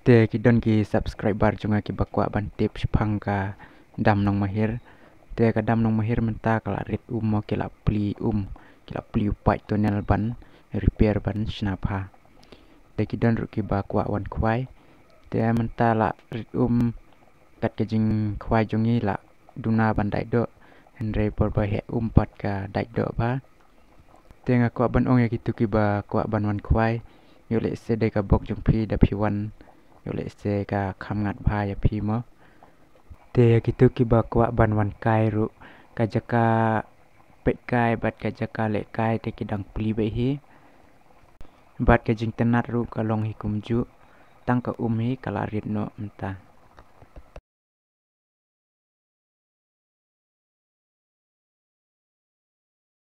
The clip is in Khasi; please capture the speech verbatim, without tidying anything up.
Te ki don ki subscriber jong nga kiba kwah ban tip shaphang ka dam Nongmahir. Te ka dam Nongmahir mynta ka la rit um mo, ki la plie um, ki la plie u pipe tunnel ban repair ban shna bha. Te ki don ruh kiba kwah wan khwai. Te mynta la rit um, kat ka jingkhwai jong ngi la duna ban dait doh, hynrei por ba heh um pat ka dait doh bha. Te nga kwah ban ong ïa kito kiba kwah ban wan khwai, ïoh lehse dei ka bok jong phi da phi wan, ïoh lehse ka kham ngat bha ïa phi mo. Te ïa kito kiba kwah ban wan kai ruh, ka jaka peit kai bad ka jaka leh kai te ki dang plie beit hi. Bad ka jingtynnat ruh ka long hi kumjuh, tang ka um hi ka la rit noh mynta.